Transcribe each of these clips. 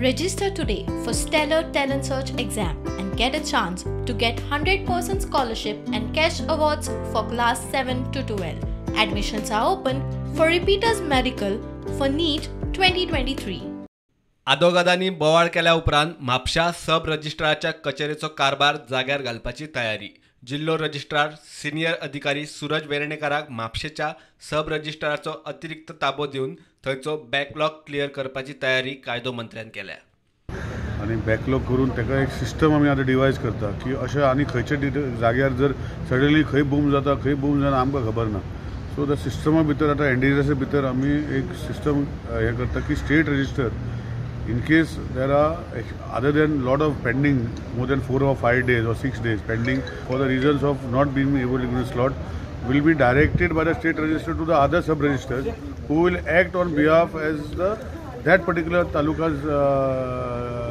Register today for Stellar Talent Search exam and get a chance to get 100% scholarship and cash awards for class 7 to 12. Admissions are open for repeaters medical for NEET 2023. आदोगादांनी बोवाळ केल्या उपरांत म्हापशा सब रजिस्ट्राराच्या कचेरेचो कारभार जाग्यार घालपाची तयारी. जिल्लो registrar senior अधिकारी सूरज वेर्णेकाराक म्हापशेच्या सब रजिस्ट्राराचो अतिरिक्त ताबो दिवन थंयचो बॅकलॉग क्लियर करपाची तयारी कायदो मंत्र्यान केल्या. आनी बॅकलॉग करून ताका एक सिस्टम आमी आतां डिवायज करता की अशें आनी खंयच्या जाग्यार जर सडनली खंय बूम जाता खंय बूम जाता आमकां खबर ना. सो the सिस्टमा भितर आतां एनडीआरएसा भितर आमी एक सिस्टम हें करता की state register in case there are other than lot of pending more than 4 or 5 days or 6 days pending for the reasons of not being able to give a slot will be directed by the state register to the other sub registers who will act on behalf as the that particular taluka's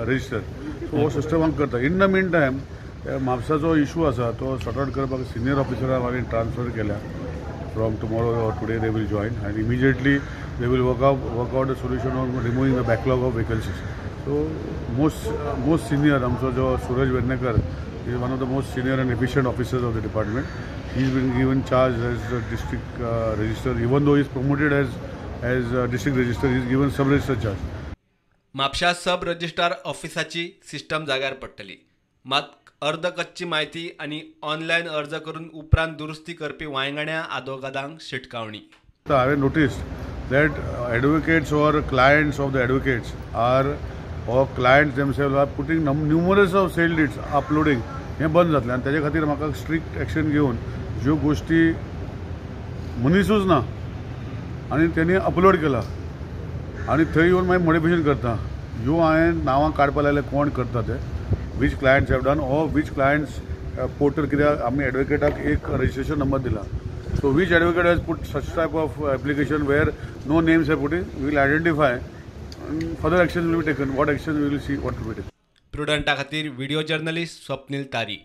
register. So हो system आमी करता. In the mean time म्हापसाचो issue आसा तो sort out करपाक senior ऑफिसराक आमी transfer केल्या. From tomorrow or today they will join and immediately they will work out a solution on removing the backlog of vacancies. So most senior आमचो जो Suraj Vernekar is one of the most senior and efficient officers of the department. He is been given charge as the district register. Even though he is promoted as district register, he is given sub register charge. Mapusa sub registrar ऑफिसाची system जाग्यार पडटली, मात अर्द कच्ची म्हायती आनी online अर्ज करून उपरांत दुरुस्ती करपी वांयगण्या आदोगादांक शिटकावणी. हांवें notice that advocates or clients of the advocates are or clients themselves are putting numerous of sale deeds uploading हें बंद जातलें आनी ताजे खातीर म्हाका स्ट्रिक्ट एक्शन घेवन ज्यो गोश्टी मनीसूच ना आनी तेणी अपलोड केला आनी थंय येवन मागीर मॉडिफिकेशन करता. ह्यो हांवें नांवां काडपा लायलें कोण करता ते, which clients have done or which clients portal कित्याक आमी एडवोकेटाक एक रजिस्ट्रेशन नंबर दिला. So which advocate has put such type of application where no names are put in, we will identify and further action will be taken. What action we will see what will be taken. प्रुडंटा खातीर video journalist Swapnil तारी.